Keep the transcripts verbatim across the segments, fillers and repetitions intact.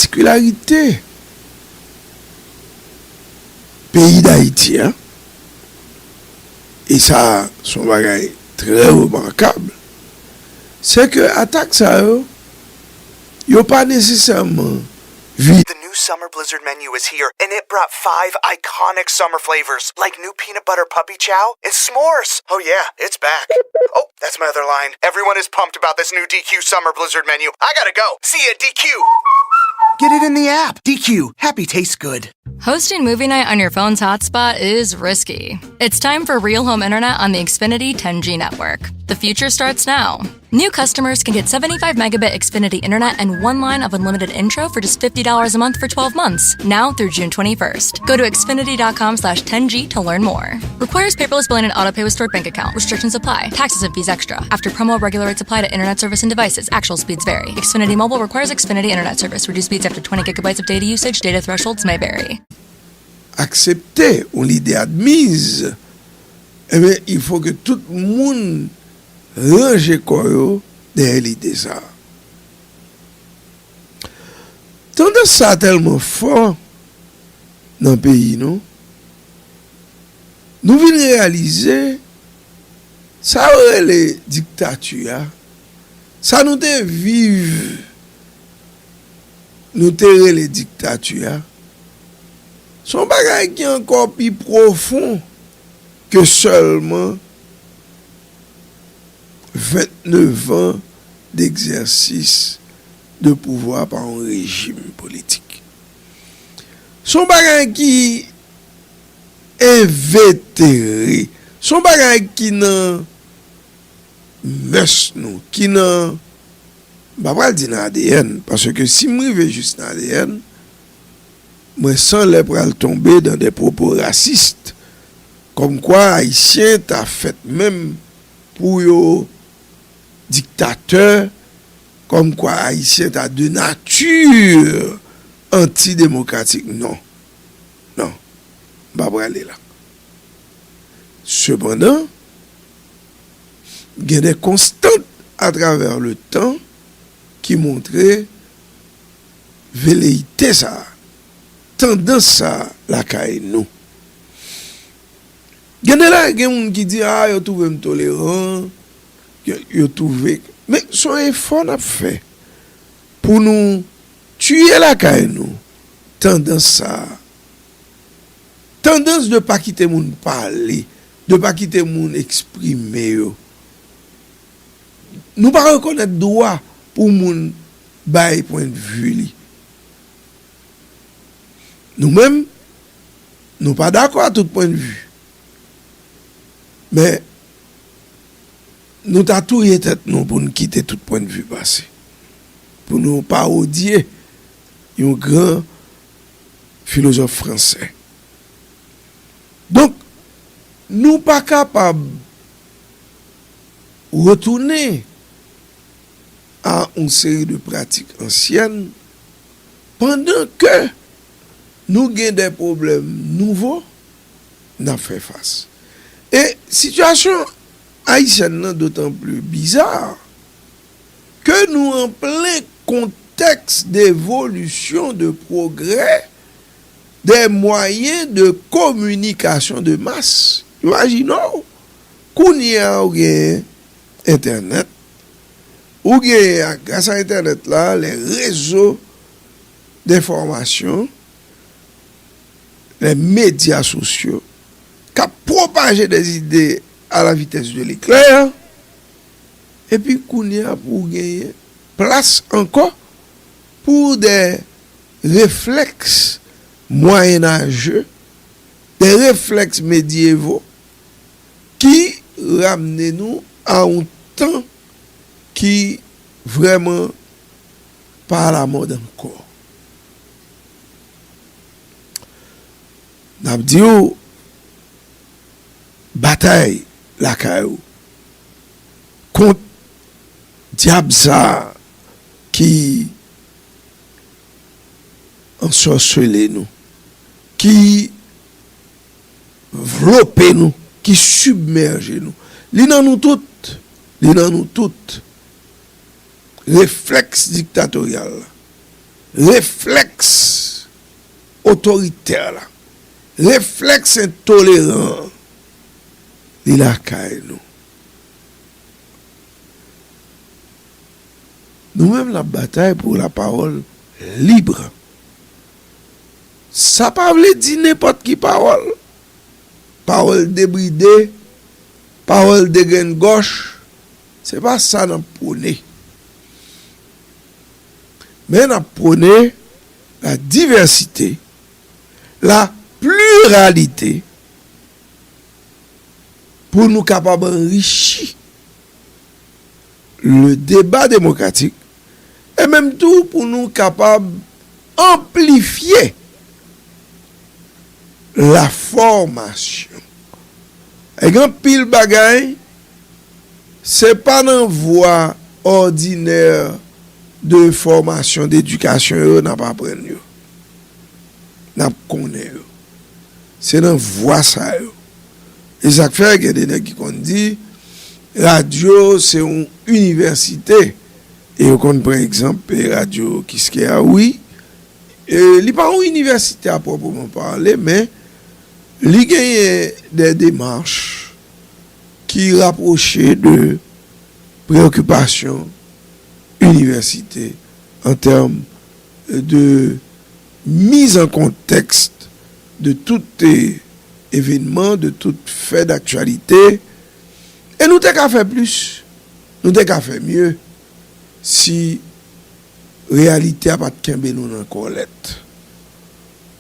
patikilarite peyi Dayiti a, e sa se yon bagay trè remakab, se ke atak sa yo, yo pa nesesèman vi. The new summer blizzard menu is here, and it brought five iconic summer flavors, like new peanut butter puppy chow and s'mores. Oh yeah, it's back. Oh, that's my other line. Everyone is pumped about this new D Q summer blizzard menu. I gotta go. See you at D Q. Get it in the app. D Q. Happy tastes good. Hosting movie night on your phone's hotspot is risky. It's time for real home internet on the Xfinity ten G network. The future starts now. New customers can get seventy-five megabit Xfinity internet and one line of unlimited intro for just fifty dollars a month for twelve months, now through June twenty-first. Go to xfinity.com slash 10G to learn more. Requires paperless billing and auto pay with stored bank account. Restrictions apply. Taxes and fees extra. After promo, regular rates apply to internet service and devices. Actual speeds vary. Xfinity Mobile requires Xfinity internet service. Reduced speeds after twenty gigabytes of data usage. Data thresholds may vary. Aksepte yon lide admiz, ebyen, il faut que tout moun ranje kò yo dèyè lide sa a. Tandans sa a tèlman fò nan peyi nou, nou vin reyalize sa yo rele diktati a, sa nou te viv, nou te rele diktati a, se yon bagay ki ankò pi pwofon ke sèlman venntenev an d'egzèsis de pouvwa pa yon rejim politik. Se yon bagay ki envetere, se yon bagay ki nan mès nou, ki nan, m pa pral di nan A D N, paske si m rive jis nan A D N, mwen san lè pral tonbe dans des propos racistes, kòmkwa Ayisyen ta fèt menm pou yo diktatè, kòmkwa Ayisyen ta de nature antidemokratik. Non. Non. M pa prale la. Sepandan, gen de konstant atravè le tan ki montre veleyite sa a, tandans sa a lakay nou. Gen de lè, gen moun ki di, a, yo twouve m toleran, yo, yo twouve. Men, se yon efò n ap fè pou nou tiye lakay nou tandans sa a. Tandans de pa kite moun pale, de pa kite moun eksprime yo. Nou pa rekonèt dwa pou moun bay pwennvi li. Nou menm, nou pa dakò a tout pwennvi. Men, nou ta touye tèt nou pou n kite tout pwennvi pase. Pou nou parodye yon gran filozòf fransè. Donk, nou pa kapab retounen a yon seri de pratik ansyèn pandan ke nou gen de pwoblèm nouvo n ap fè fas. E sitiyasyon ayisyèn nan dotan pli biza ke nou an plen kontèks devolisyon de pwogrè des moyens de communication de masse. Imajine w, kounye a ou gen entènèt, ou gen, gras a entènèt la, les réseaux d'information, les médias sociaux, k ap pwopaje des idées à la vitesse de l'éclair, epi kounye a pou w genyen plas ankò pou de reflèks mwayenajè, de reflèks medyevo ki ramne nou a yon tan ki vrèman pa alamòd ankò. N ap di w, batay lakay ou kont dyab sa a ki ansòsele nou, ki vlope nou, ki sibmèje nou. Li nan nou tout. Li nan nou tout. Reflèks diktatoryal la. Reflèks otoritè la, reflèks entoleran an, li lakay nou. Nou menm n ap batay pou lapawòl lib. Sa pa vle di nenpòt ki pawòl, pawòl debride, pawòl degrengòch, se pa sa n ap pwone. Men n ap pwone la divèsite, la pliralite, pou nou kapab anrichi le deba demokratik, e menm tou pou nou kapab anplifye la fòmasyon. E gen anpil bagay, se pa nan vwa òdinè de fòmasyon, dedikasyon yo n ap aprann yo, n ap konnen yo. Se nan vwa sa yo. E sa k fè gen de nèg ki konn di, radyo se yon inivèsite. E yo konn pran egzanp, e radyo Kiskeya, wi. E li pa yon inivèsite a pwòpman pale, men li genyen de demach ki rapwoche de preyokipasyon inivèsite an tèm de mise en contexte de tout, eh, événement, de tout fait d'actualité. E nou te ka fè plis, nou te ka fè mye si reyalite a pa t kenbe nou nan kòlèt.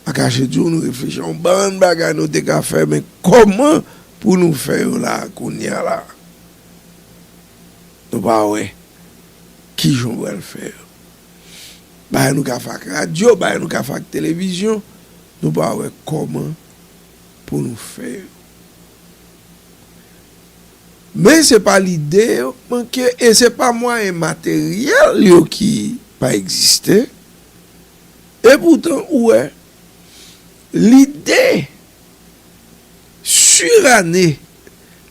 Pa kache di w, nou reflechi yon bann bagay nou te ka fè, men kòman pou nou fè yo la, kounye a la? Nou pa wè kijan w pral fè yo. Bagay nou ka fè ak radyo, bagay nou ka fè ak televizyon, nou pa wè kòman pou nou fè yo. Men se pa lide yo k manke, e se pa mwayen materyèl yo ki pa egziste. E poutan, ou wè, lide sirane,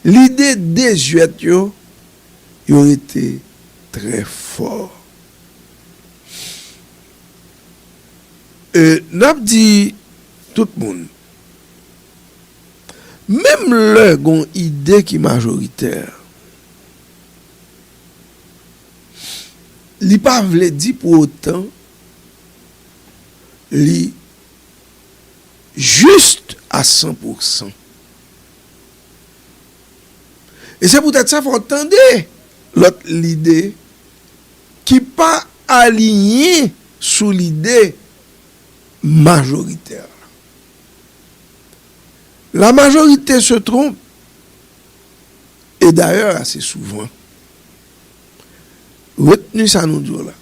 lide dezyèt yo, yo rete trè fò. E n ap di tout moun, menm lè gon ide ki majoritè, li pa vle di pou otan li jis a san pou san. E se poutèt sa, fò w tande lòt lide ki pa aliyen sou lide majoritè la. La majorité se trompe, et d'ailleurs assez souvent. Retni sa nou di w la.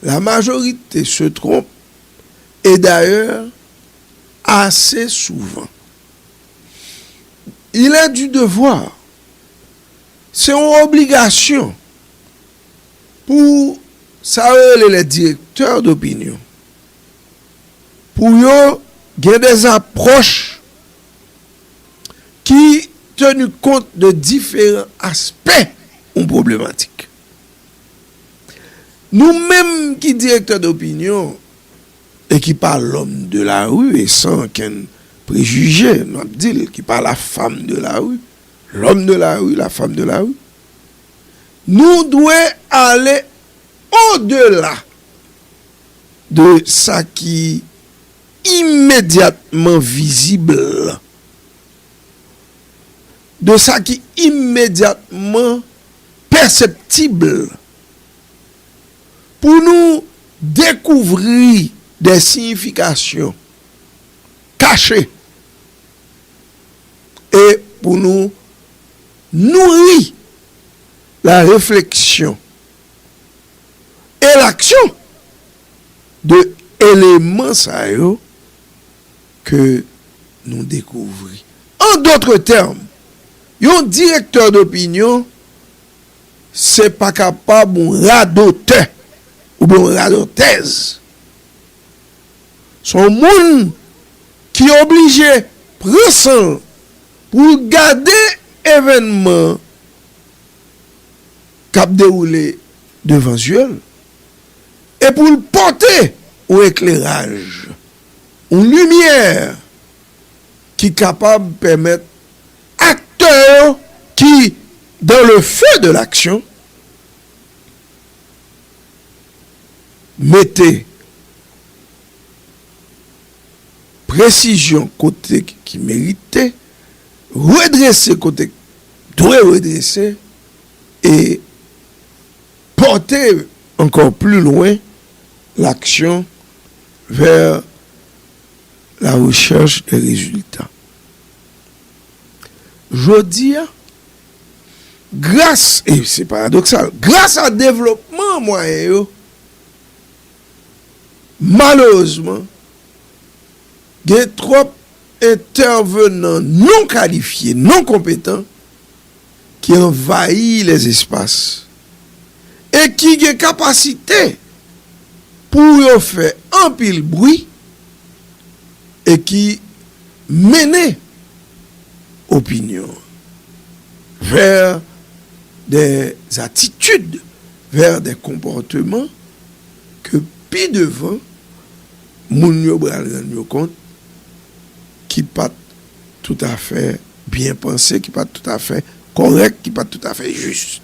La majorité se trompe, et d'ailleurs assez souvent. Il est du devoir, se yon obligasyon pou sa yo rele les directeurs d'opinion, pou yo gen des approches qui tenu compte de différents aspects yon pwoblematik. Nou menm ki direktè dopinyon e ki pa l'homme de la rue, e san okenn prejije, n ap di l, ki pa la femme de la rue, l'homme de la rue, la femme de la rue, nou dwe ale odela de sa ki imedyatman vizib, de sa ki imedyatman pèseptib, pou nou dekouvri de siyifikasyon kache e pou nou nouri la réflexion et l'action de eleman sa yo ke nou dekouvri. En d'autres termes, yon direktè dopinyon se pa kapab yon radotè oubyen yon radotèz. Se yon moun ki oblije pran san l pou l gade evènman k ap dewoule devan zye l e pou l pote yon ekleraj, yon limyè ki kapab pèmèt aktè yo ki dans le feu de l'action mete presizyon kote ki merite, redrese kote dwe redrese, e pote ankò pli lwen l'action vers la recherche des résultats. Jodi a, gras, e se paradoksal, gras a devlopman mwayen yo, malerezman, gen twòp entèvenan non kalifye, non konpetan, ki anvayi lèzespas e ki gen kapasite pou yo fè anpil bri e ki mennen opinyon vers des attitudes, vers des comportements ke pi devan, moun yo pral rann yo kont ki pa t toutafè byen panse, ki pa t toutafè kòrèk, ki pa t toutafè jis.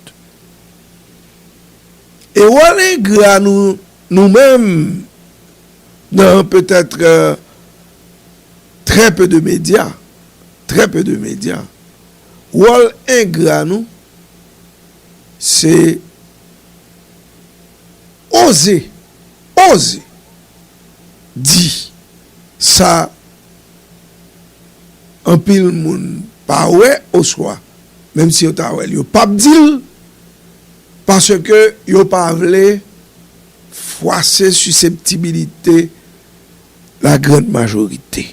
E wòl engra nou, nou menm, dans peut-être, euh, très peu de médias, très peu de médias, wòl engra nou, se oze, oze di sa anpil moun pa wè, oswa, menm si yo ta wè l, yo p ap di l, paske yo pa vle fwase siseptibilite la grande majorité.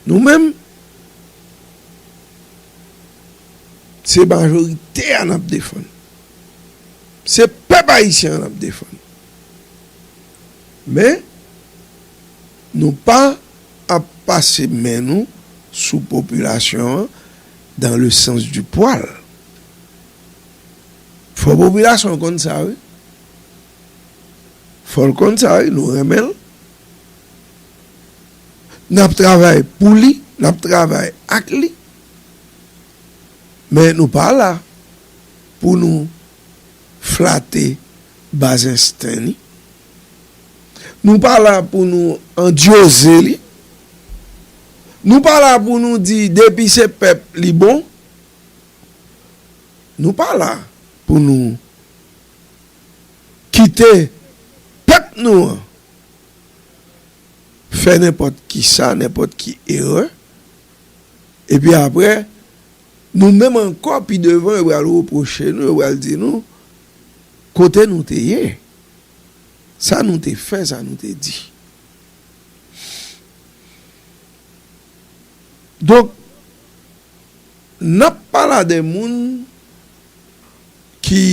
Nou menm, se majorite a n ap defann. Se pèp ayisyen an n ap defann. Men, nou pa ap pase men nou sou popilasyon an dans le sens du poil. Fò popilasyon an konn sa, wi. Fò l konn sa, wi, nou renmen l. N ap travay pou li, n ap travay ak li. Men nou pa la pou nou flate baz ensten li. Nou pa la pou nou andyoze li. Nou pa la pou nou di depi se pèp li bon. Nou pa la pou nou kite pèp nou an fè nenpòt ki sa, nenpòt ki erè. Epi apre, nou menm ankò, pi devan, yo pral repwoche nou, yo pral di nou kote nou te ye, sa nou te fè, sa nou te di. Donk, n ap pale a de moun ki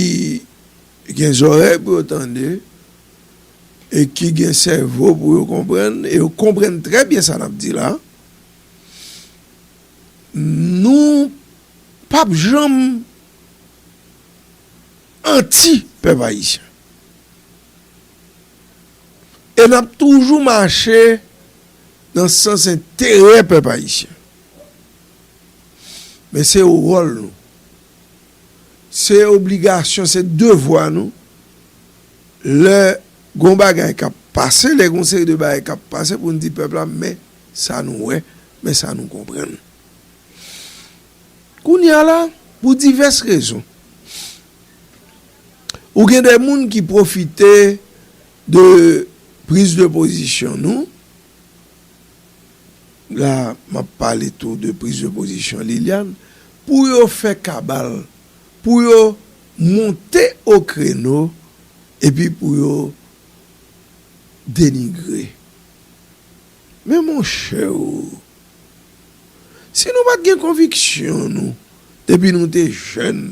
gen zòrèy pou yo tande e ki gen sèvo pou yo konprann, e yo konprann trè byen sa n ap di la. Nou p ap janm anti pèp ayisyen. E n ap toujou mache nan sans enterè pèp ayisyen. Men se wòl nou. Se obligasyon, se devwa nou. Lè gon bagay k ap pase, lè gon seri de bagay k ap pase pou n di pèp la, men sa nou wè, men sa nou konprann. Kounye a la, pou divès rezon, ou gen de moun ki pwofite de priz de pozisyon nou, la, m ap pale tou de priz de pozisyon Liliane, pou yo fè kabal, pou yo monte o kreno, epi pou yo denigre. Men monchè o, si nou pa t gen konviksyon nou, depi nou te jèn,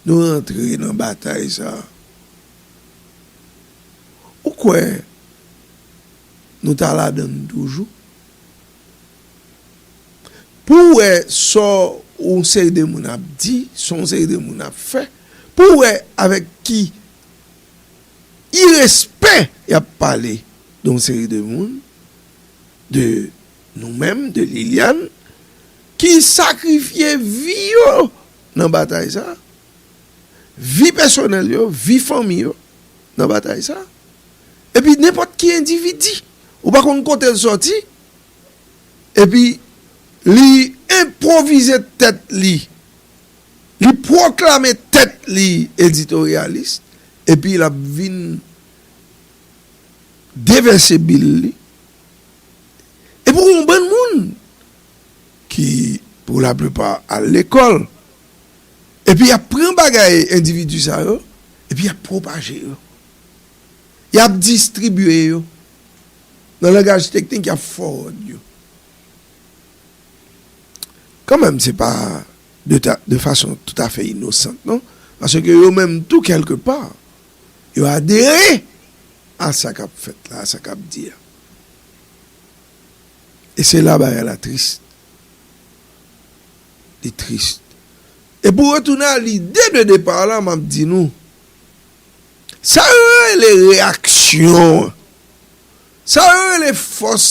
nou rantre nan batay sa a, ou kwè nou ta ladan l toujou? Pou w wè sa yon seri de moun ap di, sa yon seri de moun ap fè, pou w wè avèk ki irespè y ap pale de yon seri de moun, de nou menm, de Liliane, ki sakrifye vi yo nan batay sa, vi pèsonèl yo, vi fanmi yo nan batay sa. Epi nenpòt ki endividi, ou pa konn kote l sòti, epi li enpwovize tèt li, li pwoklame tèt li editoryalis, epi l ap vin devèse bil li. Epi w gen yon bann moun ki, pou laplipa, al lekòl, epi y ap pran bagay endividi sa yo, epi y ap pwopaje yo. Y ap distribye yo. Nan langaj teknik, y ap forward yo. Kanmenm, se pa de, ta, de fason toutafè inosant, non? Paske yo menm tou, kèlkepa, yo adere a sa k ap fèt la, a sa k ap di a. E se la bagay la tris. Li tris. E pou retounen a lide de depa la, m ap di nou, sa yo rele reyaksyon an, sa yo rele fòs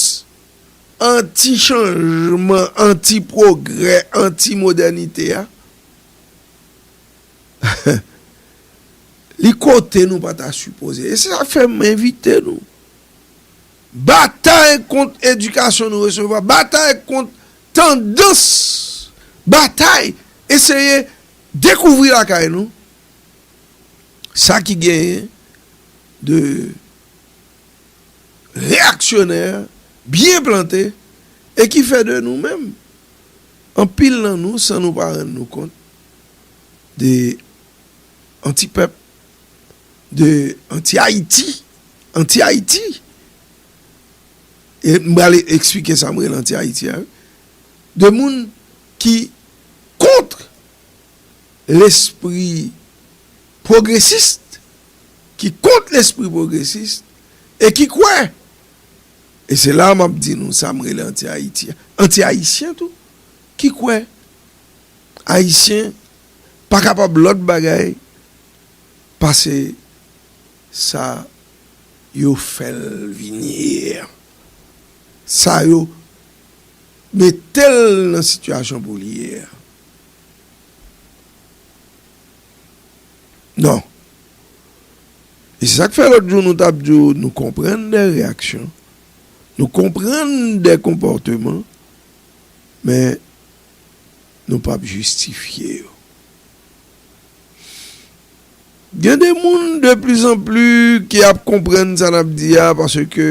anti-chanjman, anti-pwogrè, anti-modènite a, li kote nou pa ta sipoze. E se sa k fè m envite nou. Batay kont edikasyon nou resevwa, batay kont tandans, batay, eseye dekouvri lakay nou sa ki genyen de reyaksyonè, byen plante, e ki fè de nou menm, anpil nan nou, san nou pa rann nou kont, de anti-pèp, de anti-Ayiti, anti-Ayiti. E m prale eksplike sa m rele anti-Ayiti a, wi. De moun ki kont lespri pwogresis, ki kont lespri pwogresis, e ki kwè, e se la m ap di nou sa m rele anti-Ayiti, anti-ayisyen tou, ki kwè Ayisyen pa kapab lòt bagay pase sa yo fè l vin ye a. Sa yo mete l nan sitiyasyon pou l ye a. Non. E se sa k fè lòt jou nou t ap di w, nou konprann de reyaksyon, nou konprann de konpòteman, men nou p ap jistifye yo. Gen de moun de plizanpli ki ap konprann sa n ap di a, paske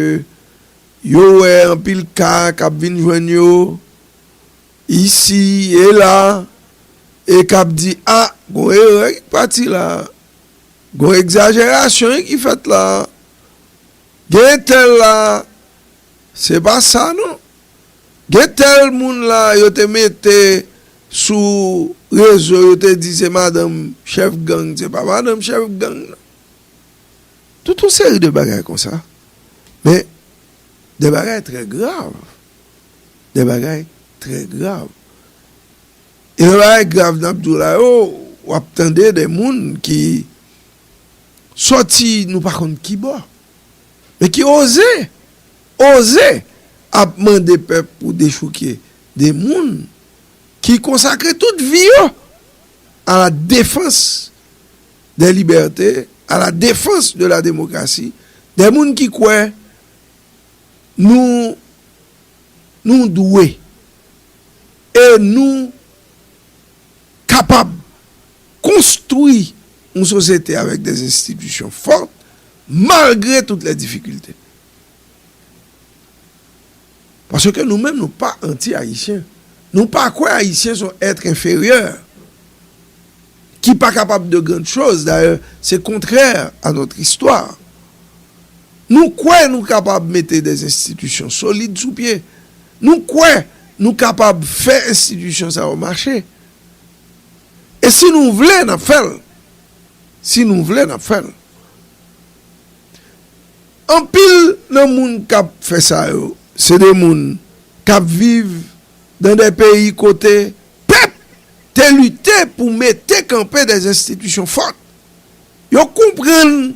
yo wè anpil ka k ap vin jwenn yo isi e la, e k ap di, a, gon erè ki pati la, gon egzajerasyon ki fèt la, gen tèl la, se pa sa non. Gen tèl moun la, yo te mete sou rezo, yo te di se madanm chèf gang, se pa madanm chèf gang non. Tout yon seri de bagay konsa. Men, de bagay trè grav. De bagay trè grav. E lè bagay grav n ap di w la yo, w ap tande de moun ki sòti nou pa konn ki bò, men ki oze, oze ap mande pèp pou dechouke de moun ki konsakre tout vi yo à la défense des libertés, à la défense de la démocratie, de moun ki kwè nou, nou dwe e nou kapab konstwi yon sosyete avèk des institutions fortes malgré toutes les difficultés. Paske nou menm, nou pa anti-ayisyen. Nou pa kwè ayisyen se yon èt enferyè ki pa kapab de grann choz. Dayè, se kontrè a notre histoire. Nou kwè nou kapab mete des institutions solides sou pye. Nou kwè nou kapab fè enstitisyon sa yo mache. E si nou vle, n ap fè l. Si nou vle, n ap fè l. Anpil nan moun k ap fè sa yo, se de moun k ap viv dans des pays kote pèp te lite pou mete kanpe des institutions fortes. Yo konprann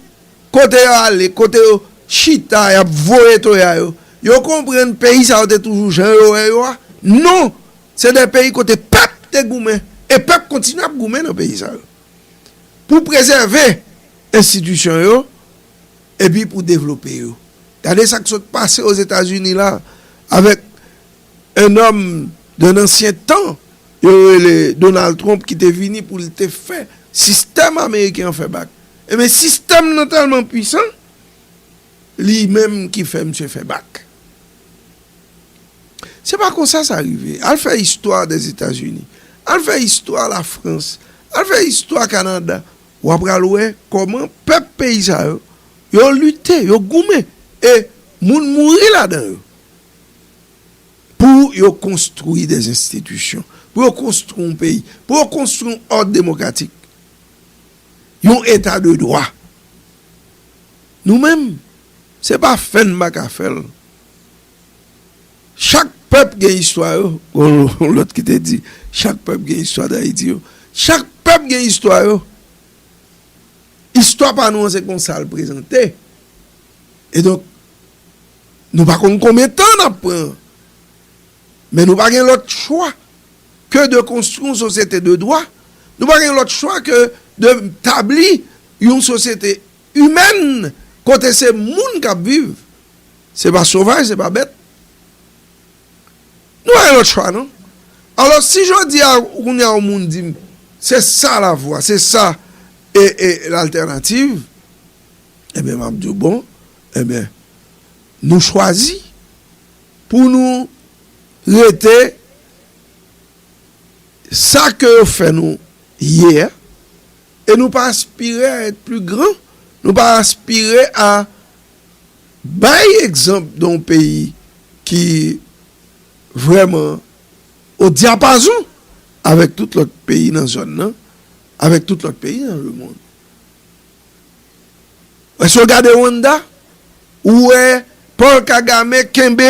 kote yo ale, kote yo chita, y ap voye toya yo, yo konprann peyi sa yo te toujou jan yo wè yo a? Non! Se de peyi kote pèp te goumen, e pèp kontinye ap goumen nan peyi sa yo. Pou prezève enstitisyon yo, epi pou devlope yo. Gade sa k sot pase Ozetazini la, avèk un homme d'un ancien temps, yo rele Donald Trump, ki te vini pou l te fè sistèm ameriken an fè bak. Ebyen, sistèm nan tèlman pwisan, li menm ki fè misye fè bak. Se pa konsa sa rive. Al fè istwa Dèzetazini. Al fè istwa Lafrans. Al fè istwa Kanada. W a pral wè kòman pèp peyi sa yo, yo lite, yo goumen. E moun mouri ladan yo. Pou yo konstwi de enstitisyon. Pou yo konstwi yon peyi. Pou yo konstwi yon òd demokratik. Yon eta de dwa. Nou menm, se pa fè n pa ka fè l. Chak pèp gen istwa yo. Gon lòt ki te di, chak pèp gen istwa Dayiti yo. Chak pèp gen istwa yo. Istwa pa nou an se konsa l prezante. E donk, nou pa konn konbyen tan n ap pran. Men nou pa gen lòt chwa ke de konstwi yon sosyete de dwa. Nou pa gen lòt chwa ke de tabli yon sosyete imèn kote se moun k ap viv. Se pa sovaj, se pa bèt. Nou pa gen lòt chwa, non. Alò, si jodi a, kounye a, yon moun di m, se sa lavwa, se sa, e, e, laltènativ, ebyen, m ap di w, bon, ebyen, nou chwazi pou nou rete sa ke yo fè nou ye a, e nou pa aspire a être plus grand, nou pa aspire a bay egzanp de yon peyi ki vrèman o dyapazon avèk tout lòt peyi nan zòn nan, avèk tout lòt peyi nan lemonn. Èske w gade Rwanda? Ou wè Paul Kagame kenbe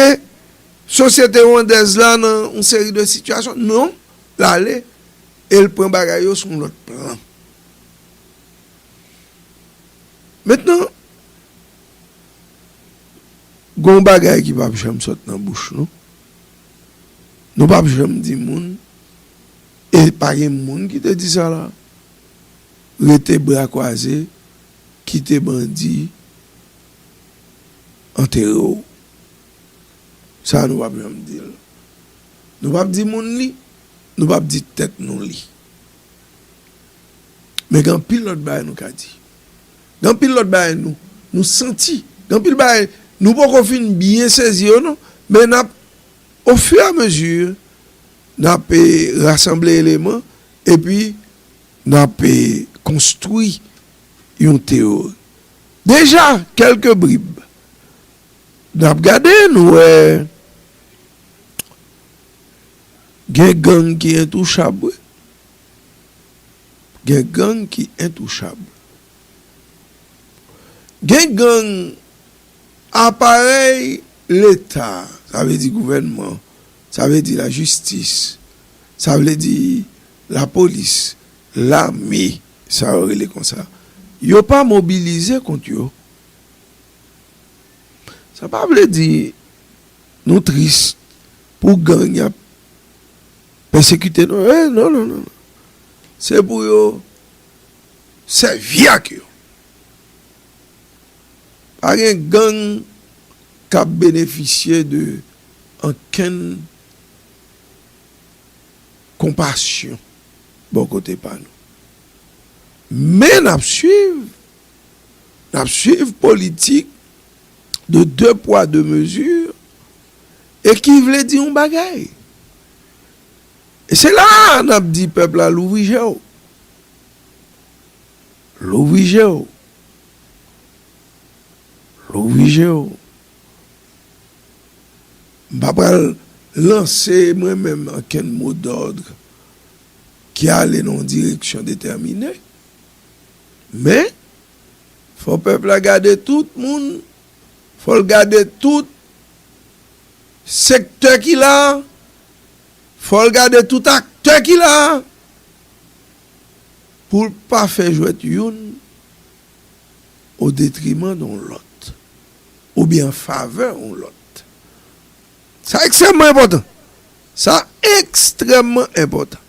sosyete rwandèz la nan yon seri de sitiyasyon? Non, l ale e l pran bagay yo sou yon lòt plan. Mentnan, gon bagay ki p ap janm sot nan bouch nou. Nou p ap janm di moun, e pa gen moun ki te di sa la, rete bra kwaze, kite bandi antere w. Sa nou p ap janm di l. Nou p ap di moun li, nou p ap di tèt nou li. Men gen anpil lòt bagay nou ka di. Gen anpil lòt bagay nou, nou santi. Gen anpil bagay nou poko fin byen sezi yo non. Men n ap, au fur et à mesure, n ap, eh, rasanble eleman, epi n ap, eh, konstwi yon teyori. Deja, kèlke brib. N ap gade, nou wè gen gang ki entouchab, wi. Gen gang ki entouchab. Gen gang aparèy Leta, sa vle di gouvènman, sa vle di lajistis, sa vle di lapolis, lame, sa yo rele konsa. Yo pa mobilize kont yo. Sa pa vle di nou tris pou gang y ap pèsekite nou. Eh, non, non, non, non. Se pou yo sèvi ak yo. Pa gen gang k ap benefisye de ankenn konpasyon bò kote pa nou. Men n ap swiv, n ap swiv politik de de pwa, de mezi, e ki vle di yon bagay. E se la a n ap di pèp la louvri je w. Louvri je w. Louvri je w. M pa pral lanse mwen menm ankenn mo d'ordre ki ale nan yon direksyon detèmine. Men, fò pèp la gade tout moun, fò l gade tout sektè ki la, fò l gade tout aktè ki la, pou l pa fè jwèt youn o detriman de yon lòt, oubyen an favè yon lòt. Sa ekstrèmman enpòtan. Sa ekstrèmman enpòtan.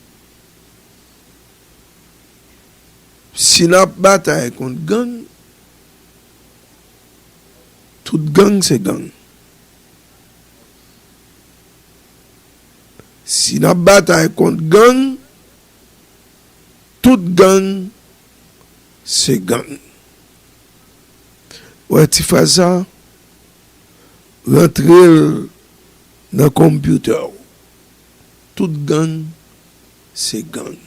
Si n ap batay kont gang, tout gang se gang. Si n ap batay kont gang, tout gang se gang. Wè ti fraz sa, rantre l nan konpyutè w. Tout gang se gang.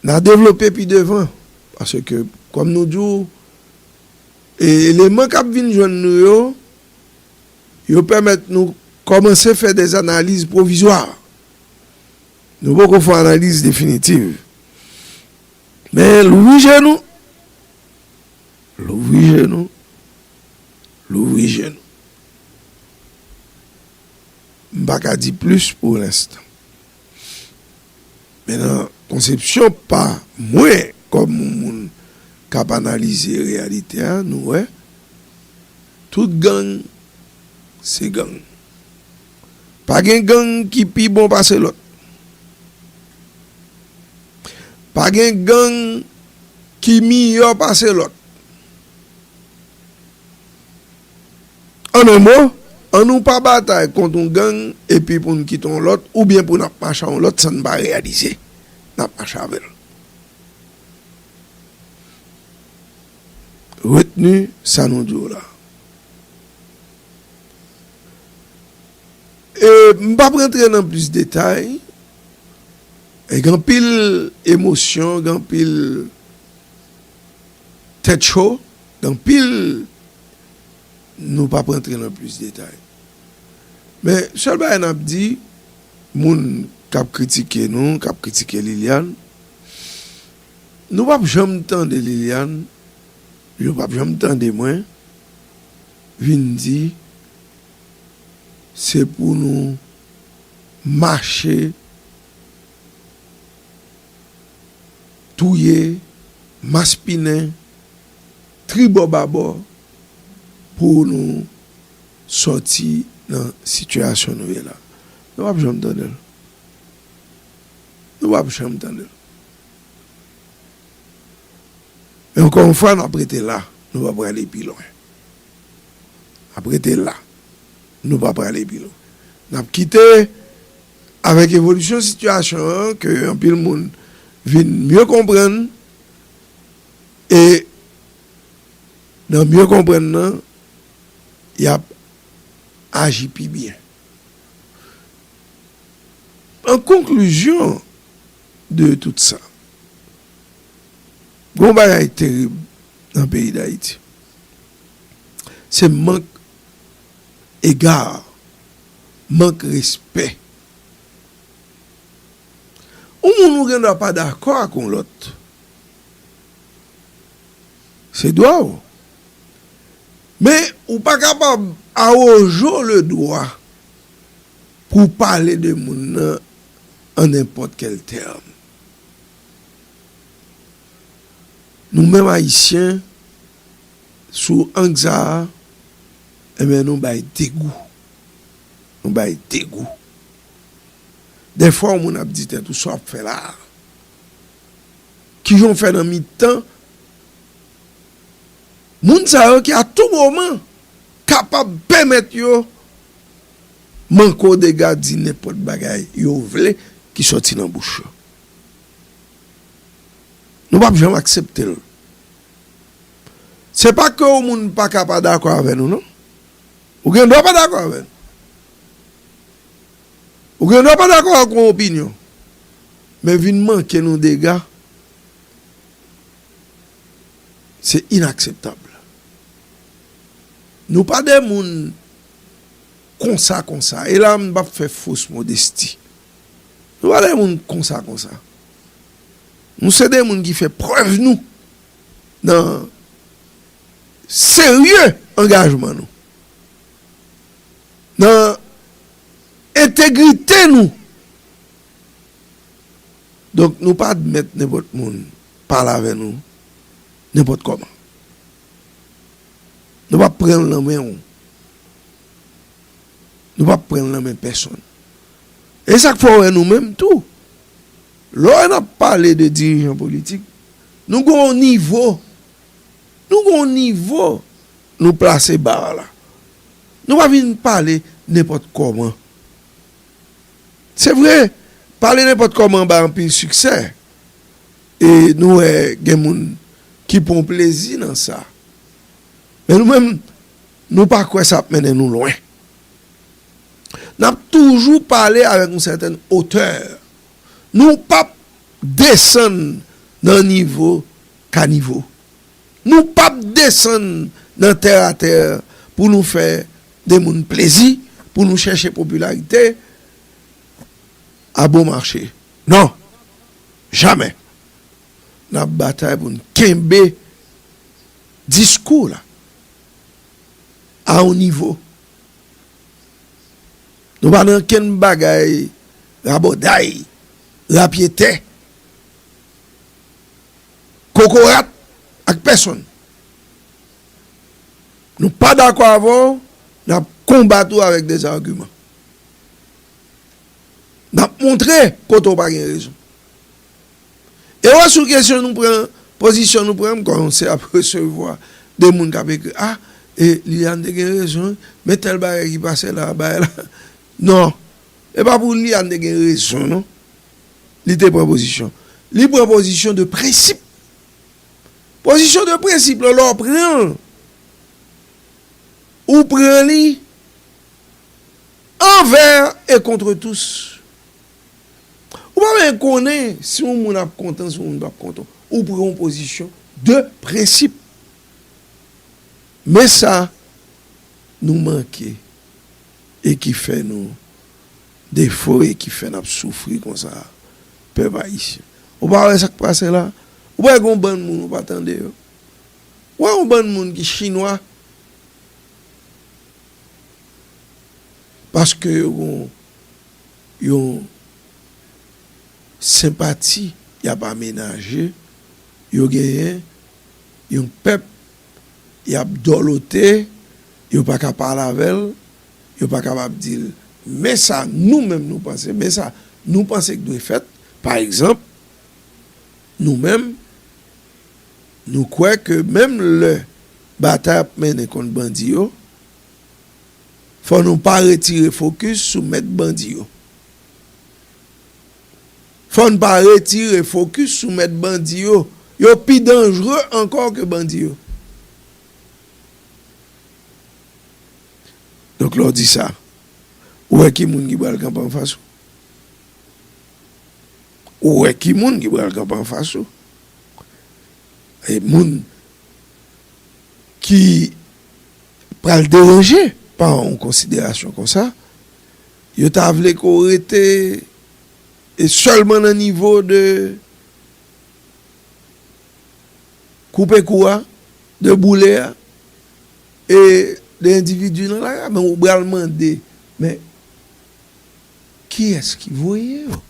N a devlope pi devan, paske, kòm nou di w, e, eleman k ap vin jwenn nou yo, yo pèmèt nou kòmanse fè dè analiz pwovizwa. Nou poko fè analiz definitiv. Men louvri je nou. Louvri je nou. Louvri je nou. M pa ka di plis pou lenstan. Men nan konsepsyon pa mwen, kòm yon moun k ap analize reyalite a, nou wè, tout gang se gang. Pa gen gang ki pi bon pase lòt. Pa gen gang ki miyò pase lòt. An en mo, an nou pa batay kont yon gang epi pou n kite yon lòt, oubyen pou n ap mache a yon lòt san n pa reyalize n ap mache avè l. Retni sa nou di w la. E, m p ap rantre nan plis detay. E gen anpil emosyon, gen anpil tèt cho, gen anpil, nou p ap rantre nan plis detay. Men, sèl bagay n ap di, moun k ap kritike nou, k ap kritike Liliane, nou p ap janm tande Liliane, yo p ap janm tande mwen, vin di, se pou nou mache, touye, maspinen, tribò babò, pou nou sòti nan sitiyasyon nou ye la. Nou p ap janm tande l. Nou p ap janm tande l. Men ankò yon fwa, n ap rete la. Nou pa prale pi lwen. N ap rete la. Nou pa prale pi lwen. N ap kite avèk evolisyon sitiyasyon an, ke anpil moun vin mye konprann, e nan mye konprann nan, y ap aji pi byen. An konklizyon de tout sa, gen yon bagay terib nan peyi Dayiti. Se mank ega, mank respè. Yon moun ou gen dwa pa dakò ak yon lòt. Se dwa w. Men ou pa kapab awoje w le dwa pou w pale de moun nan an nenpòt kèl tèm. Nou menm Ayisyen, sou ang sa a, enben, nou bay degou. Nou bay degou. Dèfwa, yon moun ap di tèt ou, "Sa w ap fè la a? Kijan w fè nan mitan moun sa yo ki, a tou moman, kapab pèmèt yo manke w dega, di nenpòt bagay yo vle ki sòti nan bouch yo?" Nou p ap janm aksepte l. Se pa ke yon moun pa ka pa dakò avè nou, non. Ou gen dwa pa dakò avè n. Ou gen dwa pa dakò ak yon opinyon. Men vin manke nou dega, se inakseptab. Nou pa de moun konsa, konsa. E la, m p ap fè fos modesti. Nou pa de moun konsa, konsa. Nou se de moun ki fè prèv nou nan serye angajman nou, nan entegrite nou. Donk, nou pa admèt nenpòt moun pale avè nou nenpòt kòman. Nou p ap pran l nan men w. Nou p ap pran l nan men pèsonn. E sa k fè w wè nou menm tou, lè w wè n ap pale de dirijan politik, nou gen yon nivo, nou gen yon nivo nou plase ba a la. Nou pa vin pale nenpòt kòman. Se vre, pale nenpòt kòman bay anpil siksè. E nou wè gen moun ki pran plezi nan sa. Men nou menm, nou pa kwè sa ap mennen nou lwen. N ap toujou pale avèk yon sètèn otè. Nou p ap desann nan nivo kanivo. Nou p ap desann nan tèratè pou nou fè de moun plezi, pou nou chèche popilarite a bon mache. Non, jamè. N ap batay pou n kenbe diskou la a yon nivo. Nou pa nan kenn bagay rabòday, rapyetè, kokorat ak pèsonn. Nou pa dakò avè w, n ap konbat ou avèk dèzagiman. N ap montre kote w pa gen rezon. E wè, sou kesyon nou pran, pozisyon nou pran, m kòmanse ap resevwa de moun k ap ekri, a, e Liliane te gen rezon, men tèl bagay ki pase la, bagay la. Non, e pa pou Liliane te gen rezon, non. Li te pran pozisyon. Li pran pozisyon de prensip. Pozisyon de prensip la, lè w pran l, ou pran li anvè e contre tous. Ou pa menm konnen si yon moun ap kontan, si yon moun p ap kontan. Ou pran yon pozisyon de prensip. Men sa nou manke e ki fè nou defo e ki fè n ap soufri konsa, pèp ayisyen. Ou pa wè sa k pase la? Ou pa wè gen yon bann moun ou pa tande yo? Ou wè yon bann moun ki chinwa? Paske yo gon yon senpati y ap amenaje, yo genyen yon pèp y ap dòlote, yo pa ka pale avè l, yo pa kapab di l, men sa nou menm nou panse, men sa nou panse k dwe fèt. Pa egzanp, nou menm, nou kwè ke menm lè batay ap mennen kont bandi yo, fò nou pa retire fokis sou mèt bandi yo. Fò n pa retire fokis sou mèt bandi yo. Yo pi danjre ankò ke bandi yo. Donk, lè w di sa, ou wè ki moun ki pral kanpe anfas ou? Ou wè ki moun ki pral kanpe anfas ou? E moun ki pral deranje pa yon konsiderasyon konsa, yo ta vle ke w rete e sèlman nan nivo de koupe kou a, de boule a, e de endividi nan lari a, men ou pral mande, men kiyès ki voye yo?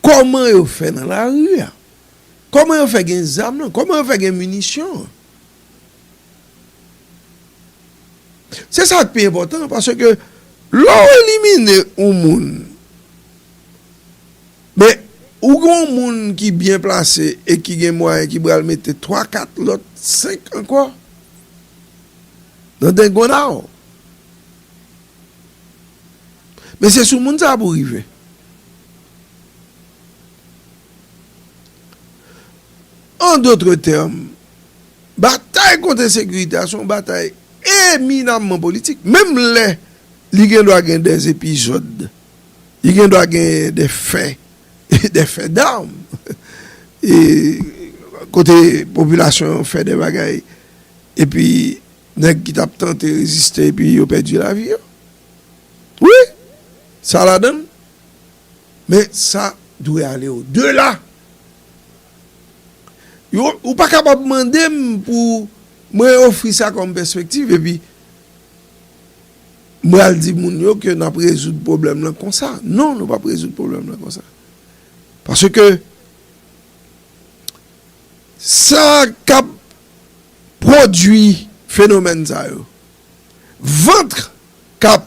Kòman yo fè nan lari a? Kòman yo fè gen zam nan? Kòman yo fè gen minisyon an? Se sa k pi enpòtan, paske lè w elimine yon moun, men ou gen yon moun ki byen plase e ki gen mwayen ki pral mete twa, kat lòt, senk ankò nan dengonna w. Men se sou moun sa pou rive. An dotre tèm, batay kont ensekirite a se yon batay eminamman politik. Menm lè li gen dwa gen dè epizòd, li gen dwa gen dè fè, dè fè dam, e kote popilasyon an fè dè bagay, epi nèg ki t ap tante reziste, epi yo pèdi lavi yo. Wi, sa ladan l. Men sa dwe ale odela. Yo, ou pa kapab mande m pou mwen ofri sa kòm pèspektiv, epi m pral di moun yo ke n ap rezoud pwoblèm lan konsa. Non, nou p ap rezoud pwoblèm lan konsa. Paske Sa k ap pwodui fenomèn sa yo, vant k ap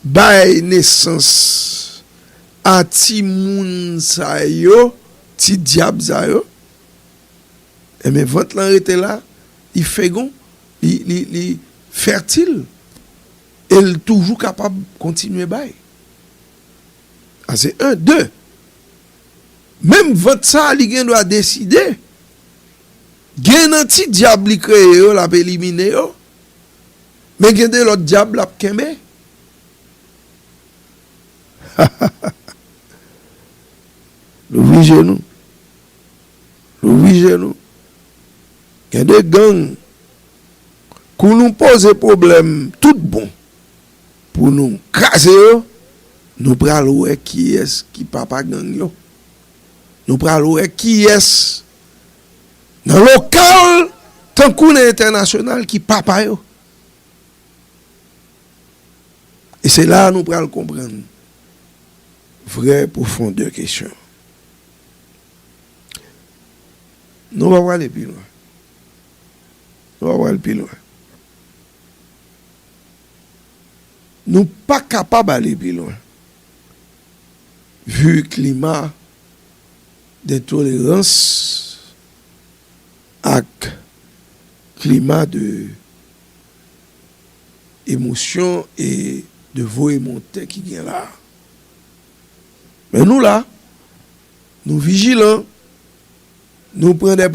bay nesans a timoun sa yo, ti dyab sa yo, enben, vant lan rete la, li fegon, li, li, li fètil, e l toujou kapab kontinye bay. Sa se en. De, menm vant sa a, li gen dwa deside, gen nan ti dyab li kreye yo, l ap elimine yo, men gen de lòt dyab l ap kenbe. Louvri je nou. Louvri je nou. Gen de gang, kou nou poze pwoblèm tout bon pou nou kraze yo, nou pral wè kiyès ki papa gang yo. Nou pral wè kiyès nan lokal tankou nan entènasyonal ki papa yo. E se la a nou pral konprann vrè pwofondè kesyon. Nou pa prale pi lwen. Nou pa pral pi lwen. Nou pa kapab ale pi lwen. Vu klima de tolerans ak klima de emosyon e de voye monte ki gen la. Men nou la, nou vijilan, nou pran de